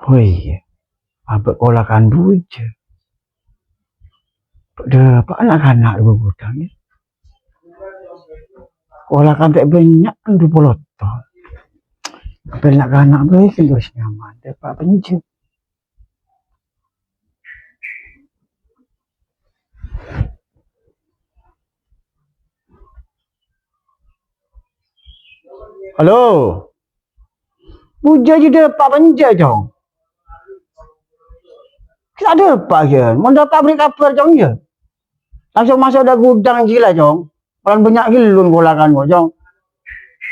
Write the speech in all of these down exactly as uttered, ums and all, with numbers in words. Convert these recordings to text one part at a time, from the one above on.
Oh iyâ, abâ' kolakan dhu jâ. Padâ apa na'-kana' è ghudhâng, yâ? Kolakan ta' bânnya', kan dhu polo ton. Apa na'-kana' bhâi sè terros nyaman, ta' apa penjâ. Halo. Bujâ jâ dâpa' penjâ, Cong. Kita dâpa', yâ. Mon dâpa' beri kabar, Cong, yâ. Langsung maso' dâ' ghudhâng jiyâ la, Cong. Polana bânnya' ghellun kolakan, Cong.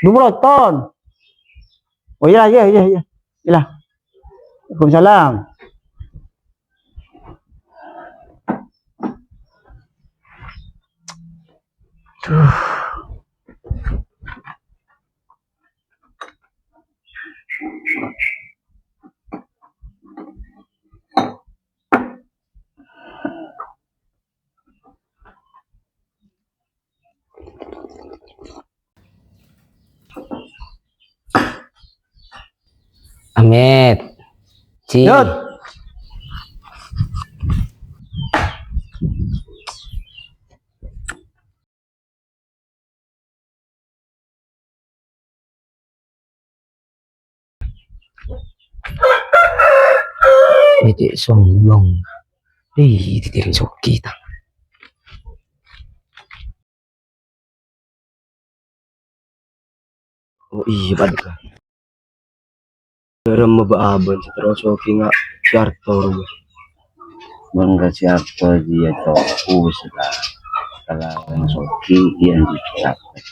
Dhu polo ton. Oh iyâ, iyâ, iyâ, iyâ. Iyâ. Waalaikumsalam. Duh. Amit. Ci. Yot. Cè' sombong. Ih, ditiring Sogi, ta. Oh iyâ, Pak Dukun. Dâremma bâ' abâ' sè terro Sogi nga' Siarto, rowa. Mon ka Siarto jiyâ, Cong, wis la. Kalawan Sogi, iyâ, anjing, capek.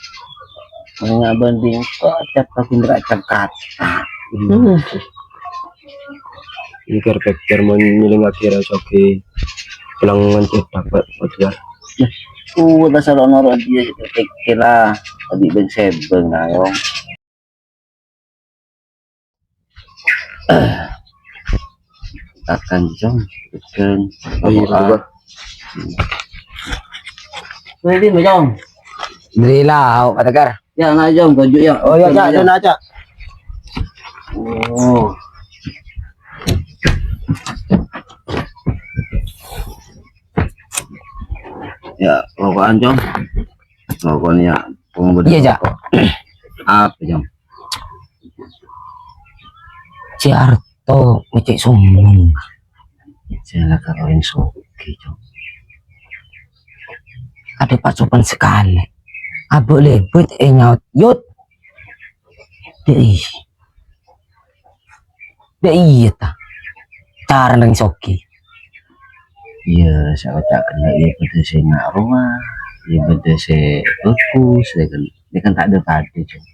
Mon nga' bhânding, kok cap aku nera cap kata. Hmm. Pikir-pikir mon nyelingngaghi ra Sogi, pelengngen cè' dâpa' Pak Dukun. Kuwi ta' sala noro' jiyâ, cè' ta' kèra. Tadâ' bân-sèbân, ayo. Akan, Cong. Akan. Oh, iyâ, Pak. Ini, Cong. Alhamdulillah, Pak Tegar. Ya, na', Cong, toju', ya. Oh, iyâ, Cak, ya. Cak. Oh. Ya, roko'an, Cong. Roko'an, ya. Iyâ, Cak. Apa, Cong? Siarto, cè' sombong. Sè la karo orèng soghi, Cong. Adâ' pa' sopan sakalè. Abâ' lebât ènyaot, "Yot." Dâ' iyâ. Dâ' iyâ, ta. Carana orèng soghi. Iyâ, sè oca' ghellâ' iyâ bâdâ sè nga' rowa, iyâ bâdâ sè bhâghus, iyâ kan. Iyâ kan ta' dâ-padâ, Cong.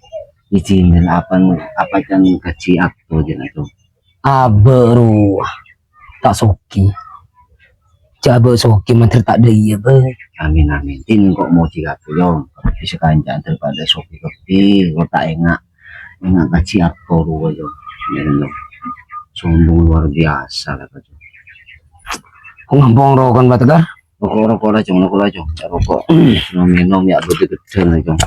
Ijin, apa, apa can kajhi ato, jâ' na, Cong. Abâ' rowa, ta' soghi. Jâ' abâ' soghi, mandhâr ta' dâ' iyâ, bâ. Amin, amin. Ti engko' mojhi ka Cong. Bisa kanca'an daripada soghi kabbhi, engko' ta' enga'. Enga' kajhi ato rowa, Cong. Iyâ, Cong. Sombong luar biasa la, Cong. Kok ngampong roko'an, Pak Tegar? Roko', roko' la, Cong, roko' la, Cong. Ya, roko'. Nom-, nom, ya, betul-betul la, Cong.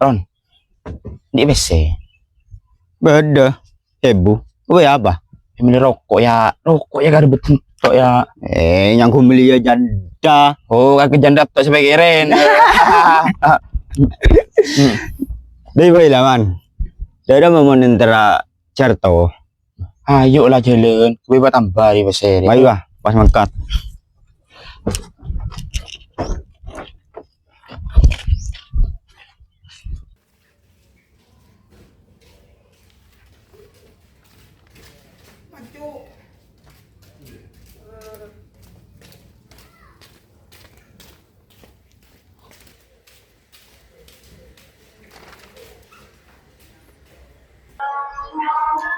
Ron, andi' pèssè? Bâdâ, sèbu. Kowe apa? Mellè roko', ya. Roko', ya, karbet entok, ya. Eh, nyangko mellè, ya, janda. Oh, kakè janda tok sampai keren. Dai, bhâi, laman. Dârâ momon entara Jarto. Ayo la jhâlân, kowe patambâ rè pèssè rè. Ayo, ah, pas mangkat.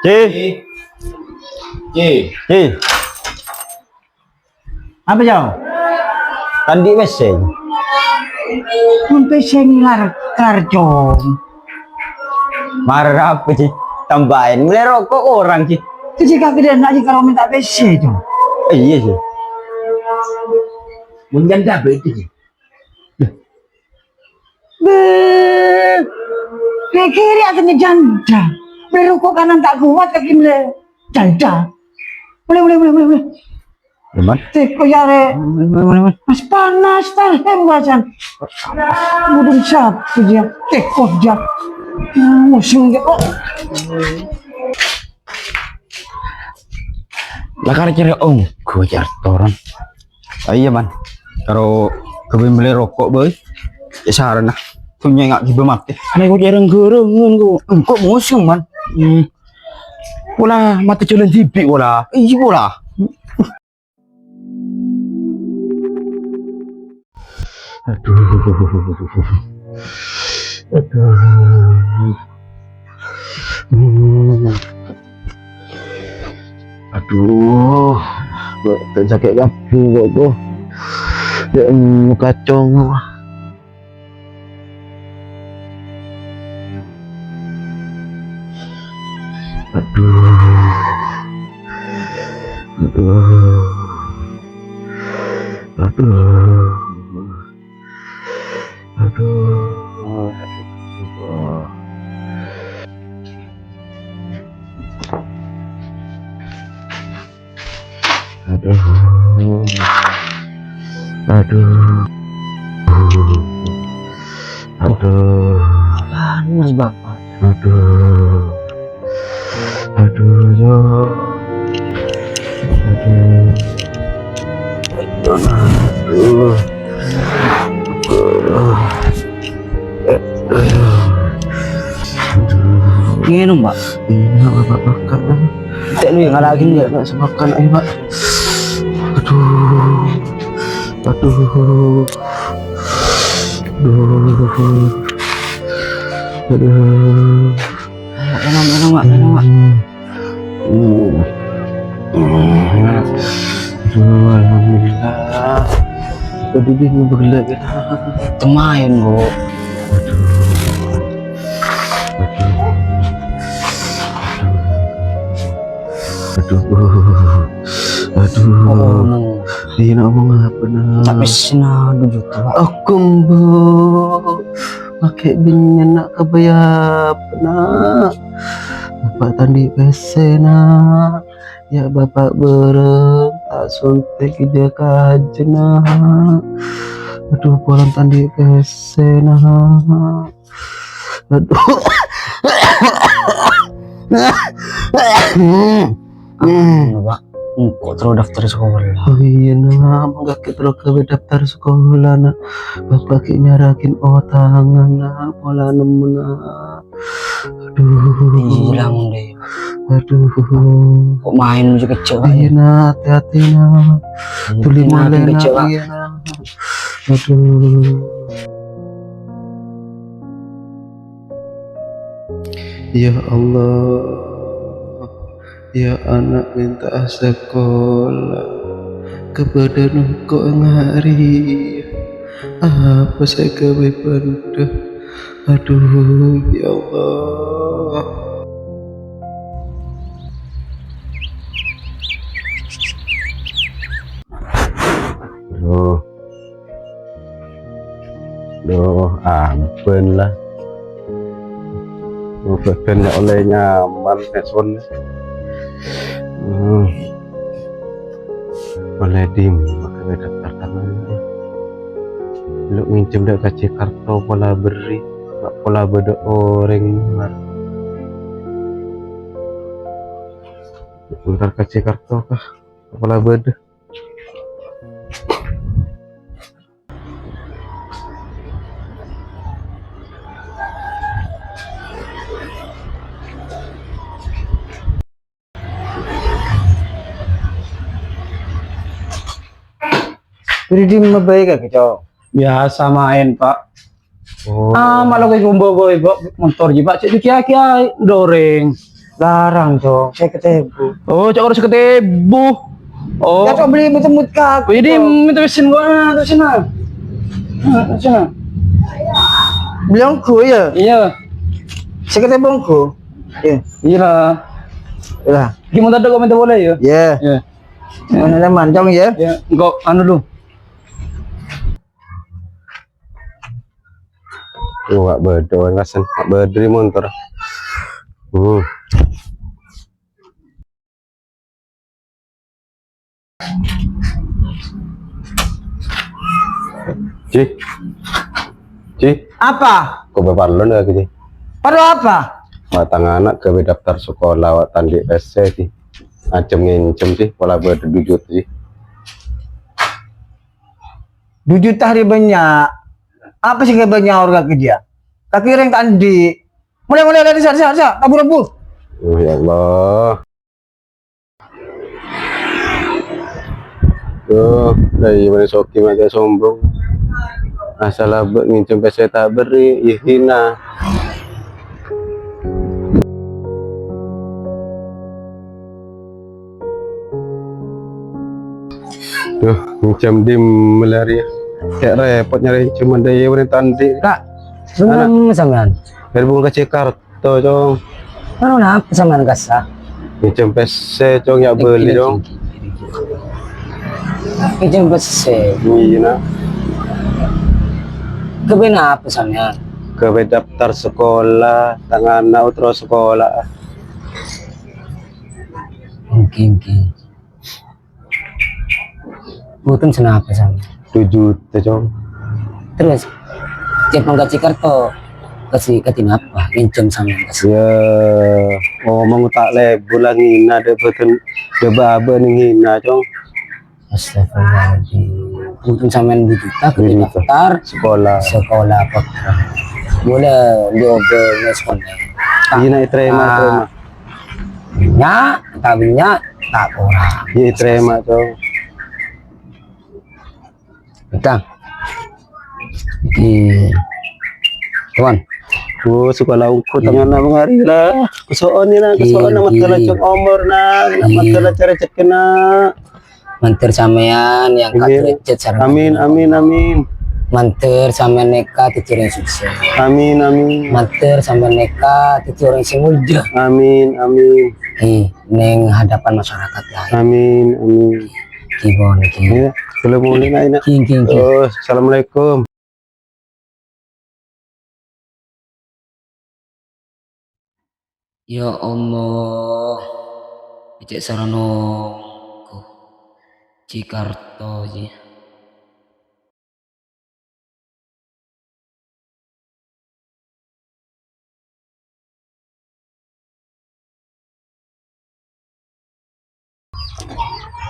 Ci. Ci. Ci. Apa, Cong? Kan andi' pèssè. Mon pèssè ngèlar kar, Cong. Marah apa, Ci? Tambahin, mellè roko' korang, Ci. Ci, Ci, kaghâdhâ'ân, Ci, karo mènta pèssè, Cong. Iyâ, Ci. Mon janda bâdâ, Ci. Beuh, kèkèrè aghâbây janda. Mellè roko' kanan ta' kowat, kakè mellè janda. Mellè, mellè, mellè, mellè, mellè. Aman. Tèko ya, Rè. Aman, aman, aman. Mas panas, panas, panas. Mudun sapa ya? Tèko ya. Musim ya. Oh. La kar cèrè ongghu, jar toron. Ah, iyâ, Man. Karo kaghâbây mellè roko' bhâi. Ya sarana. Dhunnya nga' ghibâ matè. Ana' kok cèrè nggorongan kok. Engko' musim, Man. Hmm. Pola matè jhâlân dhibi' pola. Iyâ pola. Aduh. Aduh. Hmm. Aduh. Kok sakè' kabbhi kok, kok. Ya, hmm, kacong. Aduh. Aduh. Aduh. Aduh. Aduh. Aduh. Aduh. Panas, Bapak. Aduh. Aduh, yo. Aduh. Aduh. Aduh. Ngènom, Pak. Iyâ, Bapak makan. Cek lu yang ada lagi, ya. Nggak semakan, ayo, Pak. Aduh. Aduh. Aduh. Aduh. Ayo, ngènom, ngènom, Pak. Ngènom, Pak. Hmm. Hmm. Aduh, alhamdulillah. Tadi dia mau bergelak, ya. Temain, Bu. Aduh. Aduh. Aduh. Aduh. Oh, no. Iyâ, nak, omong apa, nak? Tapi sih, nah, dua juta, Pak. Aku, Bu. Makè' bânnya', nak, kabâjâ apa, nak? Bapak ta' andi' pèssè, nak. Ya, Bapak bârâng, ta' sontèk ghâjâ kajâ, nak. Aduh, polana ta' andi' pèssè, nak. Aduh. Anu, Pak, engko' terro daftar sekolah. Oh iyâ, nak, mangkana terro ghâbây daftar sekolah, nak. Bapak ghi' nyaraghin otangan, nak, pola nemmo, nak. Aduh. Iyâ, mon dâ'. Aduh. Kok maèn kèjjhâ', Pak, iyâ, ya? Nak, hati-hati, nak. Tuli molè, nak. Kèjjhâ', Pak. Iyâ, nak. Aduh. Ya Allah, ya ana' mènta'a sakola, kabâdâ'ân engko' nga' rèya, apa sè èghâbây bhândhâ? Aduh, ya Allah. Aduh. Duh, ampon la. Duh, bhâdhân la ollè nyaman, Nèson. Hmm. Ollè dimma ghâbây daftar tanah ini? Lu nginjhâm dâ' Ka' Jekarto pola berri', ma' pola bâdâ orèng mar-, entar Ka' Jekarto kah? Pola bâdâ. Bâri' dimma bhâi kakè, Cong? Biyasa maèn, Pak. Oh. Ah, malah kayak gumbo boy, Pak. Montor ji, Pak. Cek dikit-dikit ae, doreng. Larang, Cong. Sèket èbu. Oh, ca'na sèket èbu. Oh. Ya, Cong, beli mut-mut ka aku, Cong. Jadi, minta mesin gua, tuh sini. Nah, tuh sini. Beli ongghu, ya? Iya. Sèket èbu ongghu. Iya. Iya lah. Iya lah. Gimana tadi kok minta boleh, ya? Iya. Iya. Mana mancong, ya? Ya, engko' anu dulu. Wah, bâdâ, kan, rasan. Bâdâ è montor. Hmm. Ji. Ji. Apa? Kok bâ' parlo ndak, Ji? Parlo apa? Wah, tang ana' ghâbây daftar sekolah, wah, ta' andi' pèssè, Ji. Ajâm ngènjhâm, Ji, pola bâdâ du juta, Ji. Du juta rè bânnya'. Apa sè bânnya' orèng kakè jiyâ? Kakè orèng ta' andi'. Molè, molè, molè, dissa', dissa', dissa', rabu, rabu. Oh, ya Allah. Duh, dâri bânnè soghi makè sombong. Asal abâ' ngènjhâm pèssè ta' bherri', yâ hina. Duh, ngènjhâm dimma la rèya? Cè' rèpot nyarè ngènjhâm mandhâr yâ, bânnè ta' andi'. Kak, ana'. Sampèyan. Dâri Bunga Jakarta. Tuh, Cong. Anu, napa sampèyan kassa'? Ngènjhâm pèssè, Cong, yâ bâli, Cong. Ngènjhâm pèssè. Iyâ, Na'. Ghâbây napa sampèyan? Ghâbây daftar sekolah, tang ana' terro sekolah. Èngghi, èngghi. Bhunten sanapa, Sam? Du juta, Cong. Terus, cè' Bunga Jakarta, kasih, kasih napa? Ngènjhâm sampèyan kasih. Yâ, omong ta' lebur la ngèna, dâ' bhunten, dâ' bâ-abâ nèng ngèna, Cong. Astagfirullahaladzim. Bhunten sampèyan du juta, kasih daftar. Sekolah. Sekolah apa? Boleh diobâ sekolah. Iyâ, Na', ètarèma, ètarèma. Bânnya', ta' bânnya', ta' korang. Yâ, ètarèma, Cong. Bhunten. Èngghi. Kawan. Oh, sekolah ongko' tang ana' mangari la. Kaso'on yâ, Na', kaso'on, èngghi, èngghi. Masalah, Cong, omor, Na'. Iyâ. Masalah cara cekna. Mandhâr sampèyan èangkat, amin, derajat sareng. Amin, amin, amin. Mandhâr sampèyan nèka dhâddhi orèng sukses. Amin, amin. Mandhâr sampèyan nèka dhâddhi orèng sè molja. Amin, amin. È, nèng hadapan masyarakat laèn. Amin, amin. Ghi, pon, ghi. Yâ, kaulâ molè, Na', yâ, Na'. Ghi, ghi, ghi. Oh, assalamualaikum. Ya Allah, cè' Sarano, Jakarta, ji.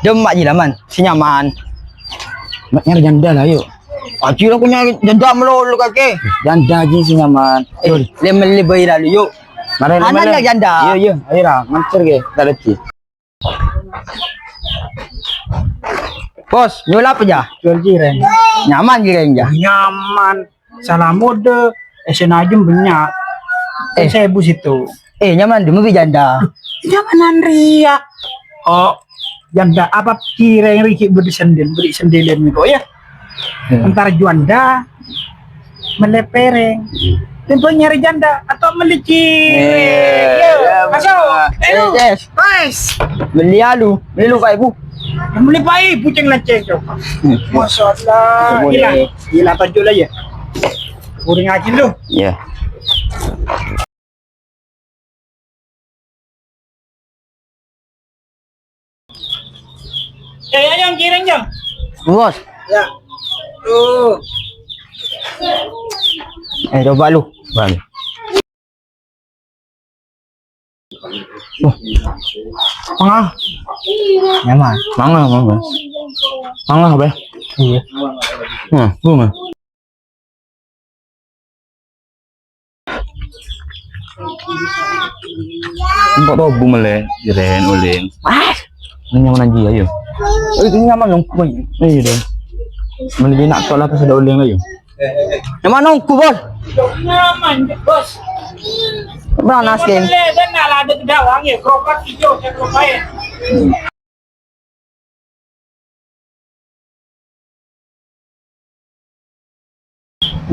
Dâ'emma' jiyâ la, Man, sè nyaman. Ma' nyarè janda la, yu. Ajiyâ la, ko nyarè janda malolo kakè. Janda jiyâ sè nyaman. Eh, lè-mellè bhâi la, yu. Mara lè-mellè. Ana' la janda. Iyâ, iyâ, ayo la, mancèr kè, ta' lèbbi. Bos, nyuwun apa, jâ? Jual jirèng. Nyaman jirèng, jâ? Nyaman. Salamodâ, S N A jâm bânnya'. Eh. Sèbu sèttong. Eh, nyaman, dulu bi' janda. Nyaman, Andria. Oh, janda apa jirèng rè ghi' bâdâ sandal, bâdâ sandal mèko, yâ. Hmm. Entar juanda, mellè pèrèng. Tempo nyarè janda atau mellè jirèng. Eh, yâ, masuk. Eh, ayo. Yes. Guys. Mellè alu, mellè lu, Pak Ibu. Mellè Pak Ibu, cèng-lèncèng, coba. Hmm. Masya Allah. Boleh. Gila, gila, tonjhu' la, yâ. Orèng ajin lu. Yâ. Eh, ayo, jirèng, Jang. Bos. Yâ. Tuh. Eh, coba lu, Bang. Wah. Mangga. Nyaman. Mangga, mangga. Mangga, Beh. Iyâ. Nah, bunga. Engko' tobu mellè, jirèng, ulèng. Ah, ini nyaman aja, ayo. Oh, itu nyaman dong. Iya dong. Mending nak tolak ke sudah ulèng ayo. Nyaman nongku, Bos. Nyaman, Bos. Panas, Ken.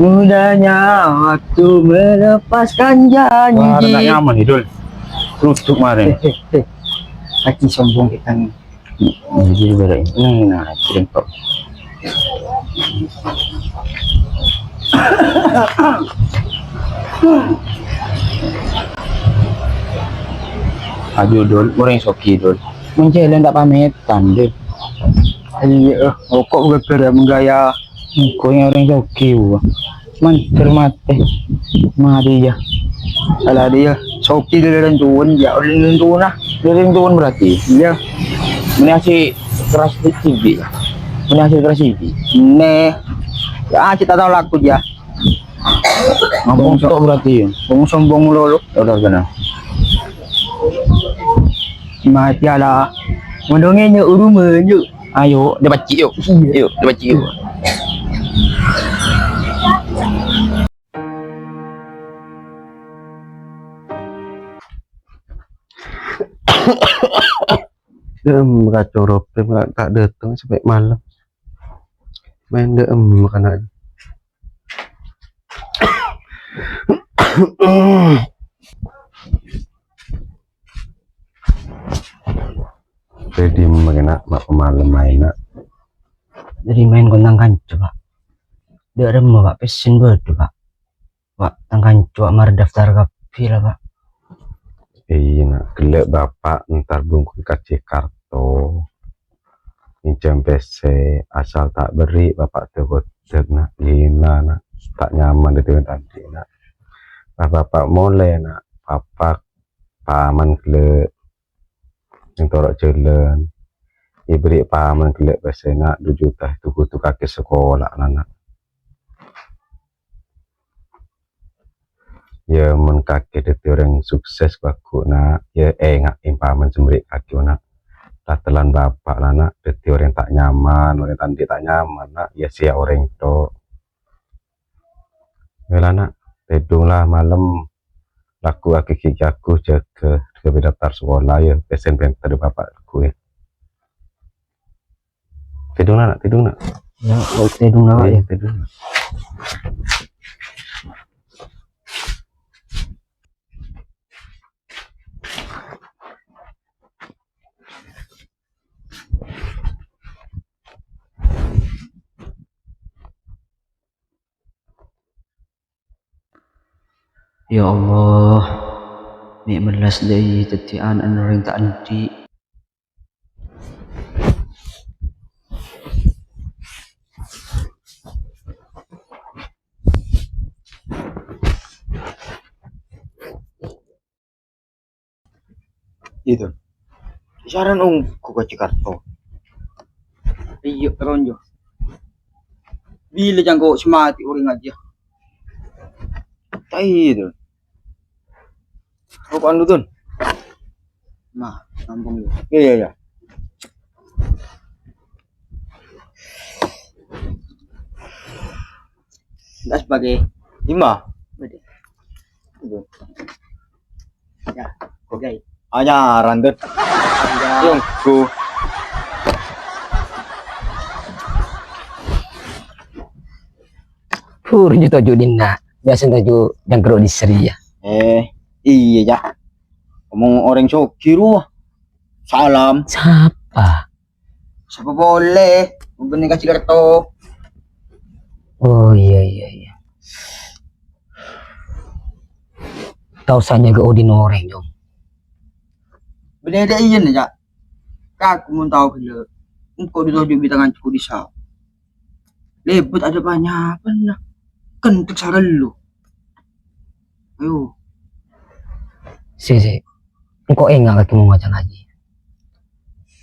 Mudahnya waktu melepaskan janji. Wah, nggak nyaman nih, Dul. Keruduk kemarin. Eh, eh, eh. Lagi sombong kita nih. Jadi, ibaratnya, nah, nah, kirim kok. Aduh, Dul, orèng soghi, Dul. Mon jhâlân ta' pamètan, Dul. Iyâ, kok ghâ-ghârâ menggaya. Engko' nyarè soghi, wa. Man, hormat, eh. Mari, ya. Salah dia. Soghi dâri rèng tuwân, ya. Rèng tuwân, ah. Dâri rèng tuwân berarti? Iyâ. Mènè asli keras sithik. Mènè asli keras sithik. Nè. Ya, kita tahu laku, ya. Ngomong sok berarti, ya. Ngomong sombong lolo. Udah, udah. Mati ala. Mondongnya nyok rumah, nyok. Ayo, dâ' pacci', yuk. Iya. Yuk, dâ' pacci', yuk. Dem, kacoro, dem, ta' dâteng sampè' malem. Maèn dem, kana'. Rèdhi mangkèna, ma' pamalem maènna. Dâri maèn kon tang kanca, Pak. Dâ' remma, Pak, pèssèna bâdâ, Pak. Pak, tang kanca, Pak, marè daftar kabbhi la, Pak. Iyâ, Na'. Ghellâ' Bapa' entar bungkona ka Jakarta. Ngènjhâm pèssè, asal ta' berri' Bapa' dâ-kodâ, Na'. Iyâ, Na'. Ta' nyaman dâddhi orèng ta' andhi', Na'. Pas Bapa' molè, Na', Bapa' paman ghellâ' sè toro' jhâlân. Èberri' paman ghellâ' pèssèna du juta, ètokaghi kakè sakola, Na'. Yâ, mon kakè dâddhi orèng sukses, bhâghus, Na'. Yâ, ènga'è paman sè mèrè' kakè, Na'. Tatelan Bapa' la, Na', dâddhi orèng ta' nyaman, orèng ta' andhi' ta' nyaman, Na'. Yâ, sèyah orèng, to. Yâ la, Na', tèdung la malem. Lagghu' aghi-ghi jago, jâgâ kabbhi daftar sakola, yâ. Pèssèna pènta dâ' Bapa' lagghu', yâ. Tèdung, Na', tèdung, Na'. Yâ, kok tèdung, Na', Pak, yâ. Tèdung, Na'. Ya Allah, mè' mellas dâi dâddhi ana'na orèng ta' andhi'. Itu. Saran ongghu ka Jakarta. Iyâ, ronjo. Bilâ cangko' sè matè orèng ajiyâ. Ta' itu. Roko'an dulu, Dun. Nah, nampung dulu. Iyâ, iyâ, iyâ. Enggak sebagai. Ima. Beda. Itu. Ya, oke. Anyaran, Dun. Iya. Yongku. Pur, ju toju dinna. Biasa toju jangkru di seri, ya. Eh, iya, Cak. Omong orèng soghi rowa. Salam. Sapa? Sapa polè? Bânnè ka Jakarta. Oh, iya, iya, iya. Ta' osa nyangka odi' orèng, Jong. Bânnè dâ' iyâ, Cak. Kaku mon tao ghellâ'. Engko' ditoju' bi' tangan cuko disa. Lèbât adâ' panyapana. Kentek sarellu. Ayo. Sè, sè. Engko' enga' kakè mon ngoca' ngajhi.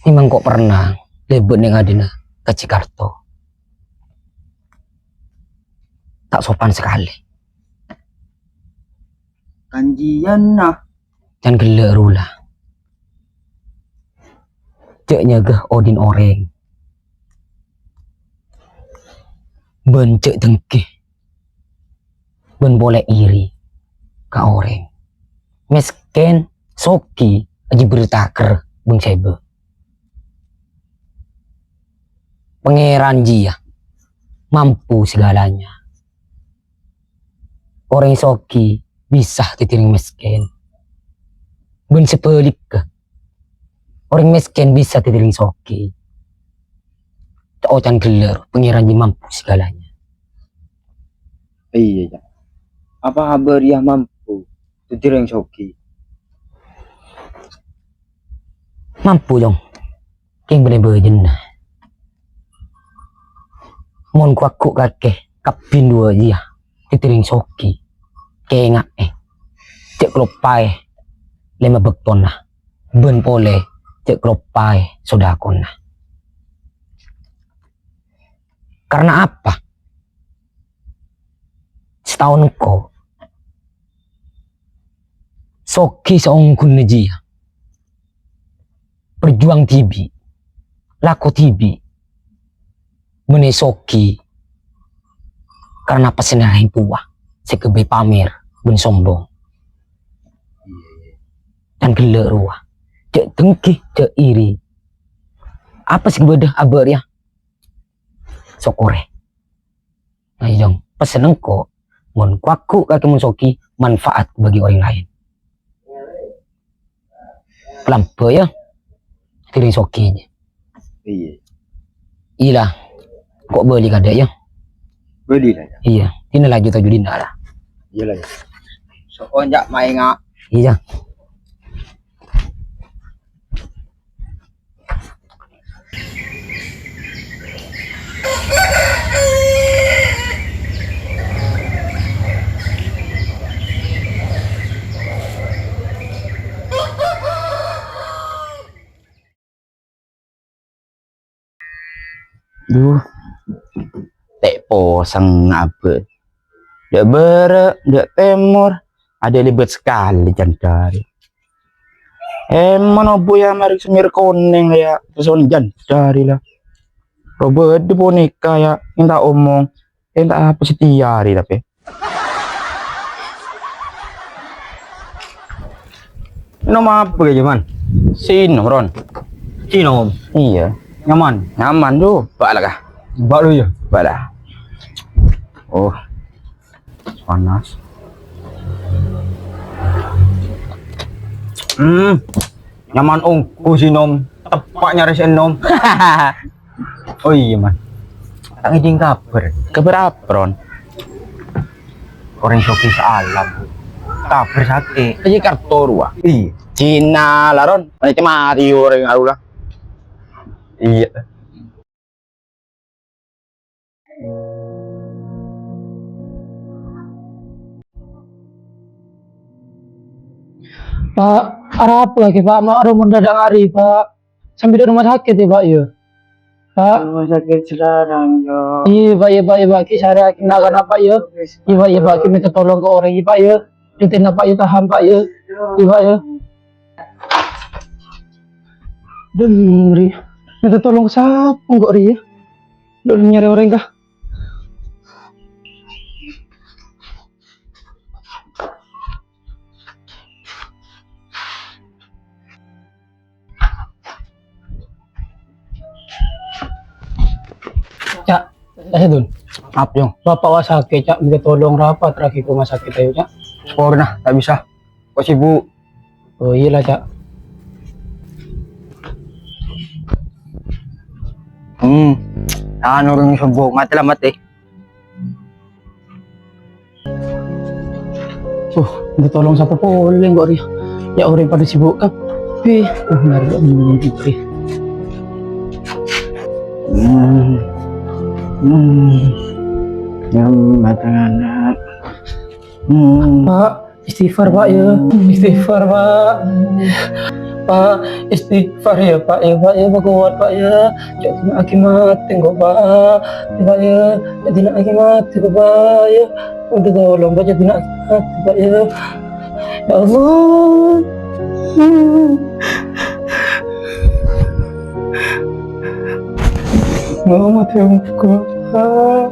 Memang engko' pernah lèbât neng adina ka Jakarta. Ta' sopan sakalè. Kanjiyanna. Can ghellâ' rowa la. Jhâ' nyangka odi' orèng. Bân jhâ' dengghi. Bân polè iri ka orèng. Mèskèn, soghi, ajibbhâr takèr bân sèbâ. Pangèran jiyâ mampu segalanya. Orèng soghi bisa dhâddhi orèng mèskèn. Bân sabhâligghâ, orèng mèskèn bisa dhâddhi orèng soghi. Ta' oca'na ghellâ', Pangèran jiyâ mampu segalanya. Iyâ, Cak. Apa abâ' rèya mampu dhâddhi orèng soghi? Mampu, Jong. Kèng bânnè bâjâna. Mon ghu-lagghu kakè kabbhi duwâ' jiyâ dhâddhi orèng soghi, kènga'è, jhâ' kaloppaè lèma bâktona, bân polè jhâ' kaloppaè sodâkona. Karna apa? Sataon engko', soghi saongghuna jiyâ, berjuang dhibi', lako dhibi', bânnè soghi karna pèssèna orèng towa sè ghâbây pamèr bân sombong. Can ghellâ' rowa, jhâ' dengghi, jhâ' iri. Apa sè bâdâ abâ' rèya? Sokkorè. Ayo, Jong, pèssèna engko', mon ghu-lagghu kakè mon soghi, manfaat bagi orang lain. Kalambâ, yâ. Dhâddhi orèng soghi. Iyâ. Iyâ la. Engko' bâli kadâ', yâ. Bâli la, yâ. Iyâ. Dinna laju toju' dinna la. Iyâ la, yâ. So'on jhâ' maènga'. Iyâ. Duh, tè' posang abâ'. Dâ' bârâ', dâ' tèmor, adâ' lèbât sakalè can dâri. Èmon obu yâ marè sè mèr konèng yâ, terros on can dâri la. Robâ dâ' ponèka yâ, ènta' omong, ènta' apa satèya arè tapè. Nom apa kèya, Man? Sinom, Ron. Sinom? Iyâ. Nyaman? Nyaman, Du. Bâ' la, kah? Bâ' lu, yâ? Bâ' la. Oh. Panas. Hmm. Nyaman ongghu sinom. Teppa' nyarè sè ènom. Oh iyâ, Man. Ta' ngèdhing kabhâr. Kabhâr apa, Ron? Orèng soghi saalam. Kabhâr sakè'. Iyâ, karto rowa. Iyâ. Cina la, Ron. Mati-mati orèng arowa. Iyâ. Pa', arapa lagi, Pa'? Ma' rowa mendadak arè, Pa'. Sambi dâ' rumah sakit, yâ, Pa', yâ? Pa'. Rumah sakit sekarang, yo. Iyâ, Pa', iyâ, Pa', iyâ, Pa'. Ki' sarè na'-kana', Pa', yâ. Iyâ, Pa', iyâ, Pa'. Ki' mènta tolong ka orèng, yâ, Pa', yâ. Dintèna, Pa', yâ, tahan, Pa', yâ. Iyâ, Pa', yâ. Dâ' rèya. Mènta tolong sapa engko' rèya? Dâ' nyarè orèng, kah? Cak, eh, Dun. Maaf, Jong. Bapak wa sakè', Cak. Mènta tolong rapat lagi ke rumah sakit, ayo, Cak. Sorry, nah, tak bisa. Kok sibuk? Oh, iyâ la, Cak. Hmm. Anu, orèng sombong, matè la matè. Oh, mènta tolong sapa polè engko' rèya? Yâ, orèng padâ sibuk kabbhi. Oh, bener, yâ, bener, bener. Hmm. Hmm. Yang matang anak. Hmm. Pa', istighfar, Pa', yâ. Istighfar, Pa'. Pa', istighfar, yâ, Pa', yâ, Pa', yâ, Pa', kuat, Pa', yâ. Jhâ' dina'aghi matè engko', Pa'. Yâ, Pa', yâ. Jhâ' dina'aghi matè engko', Pa', yâ. Mènta tolong, Pa', jhâ' dina'aghi matè, Pa', yâ. Ya Allah. Mau matè engko', Pa'.